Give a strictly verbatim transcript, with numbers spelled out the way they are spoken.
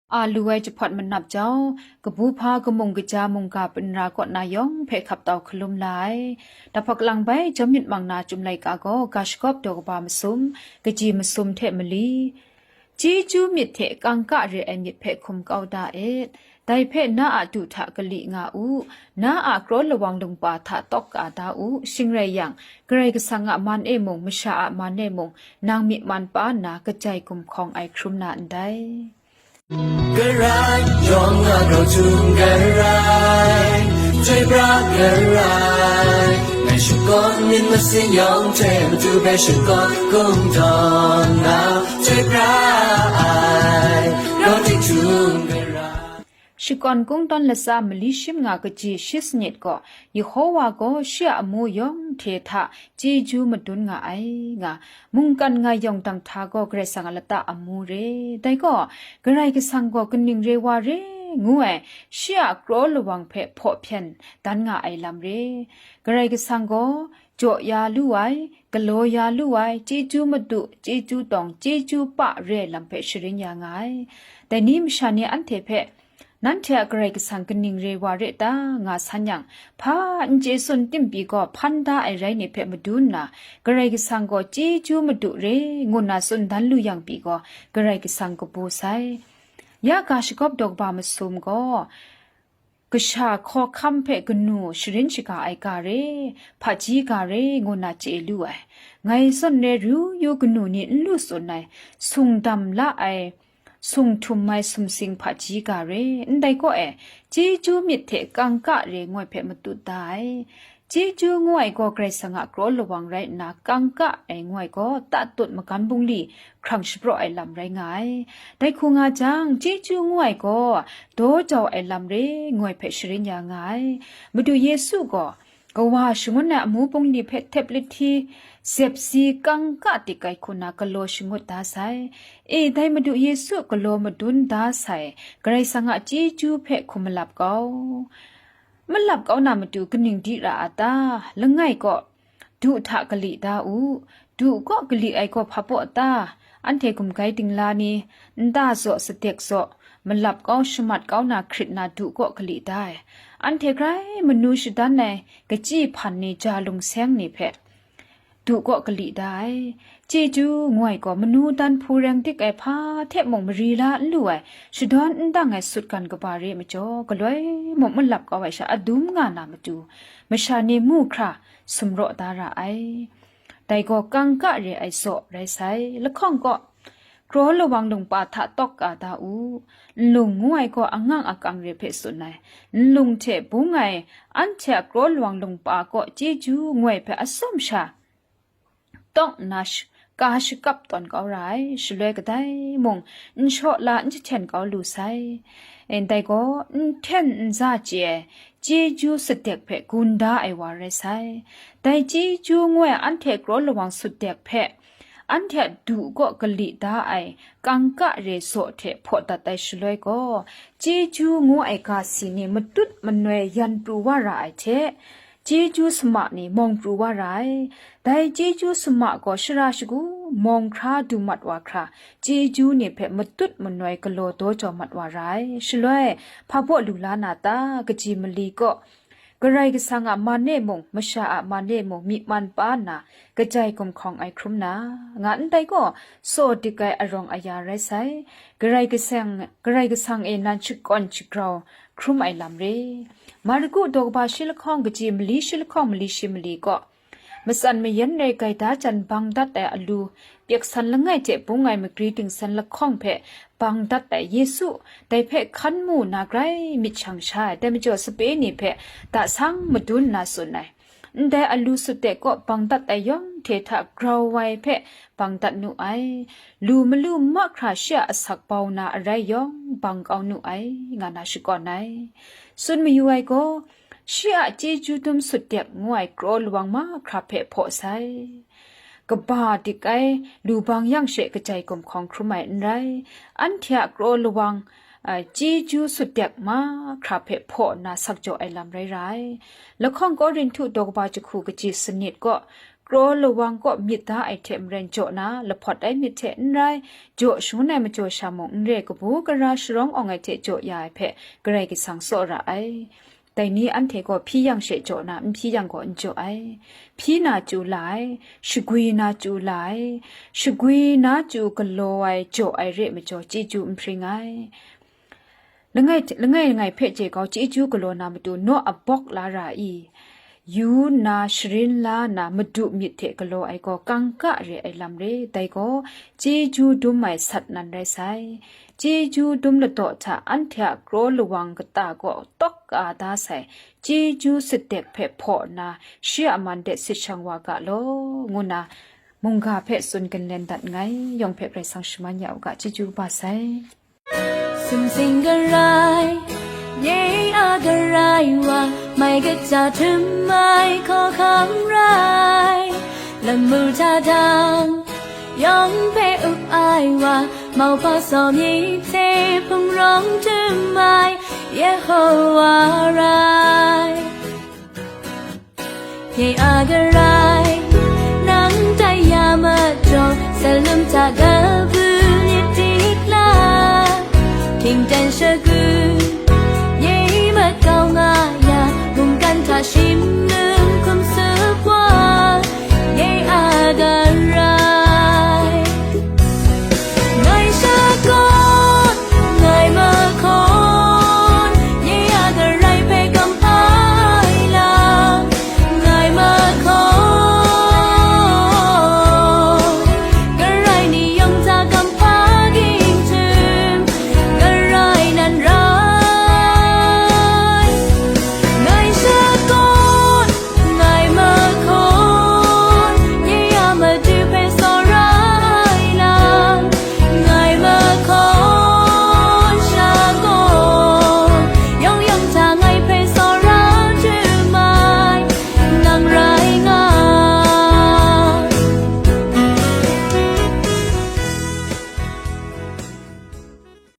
A lu ai jahpawt manap jau, kabu hpa kamung kaja mungga pinra kaw na yawng hpe hkap tau hkalum la ai. Dahpawk lang bai jawm myit mang na Chyum laika gaw ga shagawp daw kaba masum, kaji masum hte mali, chyeju myit hte kangka re ai myit hpe hkum kau da et. Dai hpe na a du hta kali nga u, na a kraw lawang lungpa hta tawk ka da u, shing rai yang, Karai Kasang a man e mung, masha a man e mung, nang myi man pa nna kajai gumhkawng ai hkrum na ndai. ကရိုင်းရောင်ငါတို့သူကရိုင်းတွေးပြကရိုင်းငါရှိကောင်းမြင်မစင်ရောင်ထဲမတူပဲရှိကောင်းကုန်တော့ငါတွေးပြအိုင်ရောတိတ်ထုံကရိုင်း Shakawn Kungdawn latsa mali shim nga kaji shi sanit gaw, Yehowa gaw shi a amu yawng hte hta chyeju madun nga ai, nga, mungkan nga yawng dang hta gaw Karai Kasang a lata amu re. Dai gaw, Karai Kasang gaw kaning re wa re ngu ai, shi a kraw lawang hpe hpaw hpyen dan nga ai lam re. Karai Kasang gaw jaw ya lu ai, galaw ya lu ai, chyeju madu, chyeju tawng, chyeju pa re ai lam hpe sharin ya nga ai. Dai ni masha ni anhte hpe, nanhte a Karai Kasang kaning re wa re ta, nga san yang, hpa n chye tsun tim pyi gaw hpan da ai rai ni hpe madu nna, Karai Kasang gaw chyeju madu re, ngu nna tsun dan lu yang pyi gaw, Karai Kasang kabu sai. Ya ga shagawp daw kaba masum gaw, kasha hkawhkam hpe kanu sharin shaga ai ga re, hpaji ga re, ngu nna chye lu ai. Ngai zawn re ru yu kanu ni n lu tsun ai, sung dam la ai, sung htum ai sumsing hpaji ga re, ndai kaw e, chyeju myit hte kangka re ngoi hpe matut da ai. Chyeju ngu ai gaw Karai Kasang a kraw lawang rai nna, kangka ai ngu ai gaw tatut magan bungli hkrang shapraw ai lam rai nga ai. Dai hku nga jang, chyeju ngu ai gaw daw jau ai lam re ngu ai hpe sharin ya nga ai. Madu Yesu gaw, kawa shangun ai amu bungli hpe htep lahti, zep si, kangka tik ai hku na galaw shangut da sai. E, dai Madu Yesu galaw madun da sai, Karai Kasang a chyeju hpe hkum malap kau. Malap kau na matu kaning di ra a ta? Langai kaw, du hta kali da u. Du kaw kali ai gaw hpa baw ta? Anhte gumgai dingla ni, nta zaw, sadek zaw, malap kau, shamat kau na hkrit na du kaw kali da ai. Anhte grai manu shadan ai kachyi hpan ni, ja lungseng ni hpe, du kaw kali da ai. Chyeju ngu ai gaw manu dan hpu reng dik ai hpa hte mung mari la n lu ai, shadawn n dang ai sutgan kaba re ai majaw, galoi mung malap kau ai sha adum nga na matu, masha ni mu hkra sumraw da ra ai. Dai gaw kangka re ai zaw rai sai. Lahkawng kaw, kraw lawang lungpa hta tawk ka da u. Nlung ngu ai gaw angang akang re hpe tsun ai. Nlung hte bung ai, anhte a kraw lawang lungpa kaw chyeju ngu ai hpe atsawm sha tawk nna sh-, ka shakap tawn kau ra ai, shaloi kadai mung n shaw la n jahten kau lu sai. Ndai gaw, n hten n za chye ai, chyeju sadek hpe gun da ai wa rai sai. Dai chyeju ngu ai anhte kraw lawang sadek hpe, anhte a du kaw kali da ai kangka re zaw hte hpaw dat ai shaloi gaw, chyeju ngu ai ga si ni matut manoi yan pru wa ra ai hte, chyeju sama ni mawng pru wa ra ai. Dai chyeju sama gaw shara shagu mawng hkra du mat wa hkra, chyeju ni hpe matut manoi galaw daw jau mat wa ra ai. Shaloi, hpa baw lu la na ta? Kaji mali kaw, Karai Kasang a man e mung, masha a man e mung, myi man pa nna, kajai gumhkawng ai hkrum na, nga ndai gaw, tsaw dik ai arawng aya rai sai. Karai Kasang, Karai Kasang e nan shakawn shagrau hkrum ai lam re. Marku daw kaba shi lahkawng kaji mali shi lahkawng mali shi mali gaw, matsan mayan rai gaida jan bang dat ai alu, pyek san langai hte bung ai magri dingsan lahkawng hpe bang dat ai Yesu, dai hpe hkan mu na grai myit shang sha ai, dai majaw sape ni hpe dasang madun nna tsun ai. Ndai alu sut de kaw bang dat ai yawng hte hta grau ai hpe bang dat nu ai. Lu malu mahkra shi a asak bau na arai yawng bang kau nu ai, nga na shakawn ai. Tsun mayu ai gaw, shi a chyeju dum sut dek ngu ai kraw lawang mahkra hpe hpaw sai. Kaba dik ai, lu bang yang she kajai gumhkawng hkrum ai n rai, anhte a kraw lawang, a, chyeju sut dek mahkra hpe hpaw nna sak jaw ai lam rai ra ai. Lahkawng Korinhtu daw kaba jahku kaji sanit kaw, kraw lawang kaw myit da ai hte maren jaw na lahpawt ai myit hte n rai, jaw shangun ai majaw sha mung n re, kabu gara sharawng awng ai hte jaw ya ai hpe Karai Kasang tsawra ai. Dai ni anhte gaw hpyi yang she jaw na, n hpyi yang gaw n jaw ai. Hpyi na chyu la ai, shagwi na chyu la ai, shagwi na chyu galaw ai, jaw ai re majaw, chyeju n hpring ai. Langai, langai langai hpe je kau chyeju galaw na matu naw abawk la ra i? Yu nna sharin la nna madu myit hte galaw ai gaw kangka re ai lam re, dai gaw chyeju dum ai sat nan rai sai. Chyeju dum ladaw hta anhte a kraw lawang kata gaw tawk ka da sai. Chyeju sadek hpe hpaw nna, shi a man de sit shang wa ga law, ngu nna mungga hpe tsun ginlen dat nngai. Yawng hpe Karai Kasang shaman ya u ga, chyeju kaba sai. Sumsing garai, nye a garai wa, mai kaja htum ai hkawhkam rai. Lamu hta dang, yawng hpe up ai wa, mauhpa saw myit hte hpung rawng htum ai, Yehowa rai. Nye a garai, nang tai ya majaw, salum hta kabu myit dik la, hkying dan shagu, nye makau nga ya, mungkan hta shim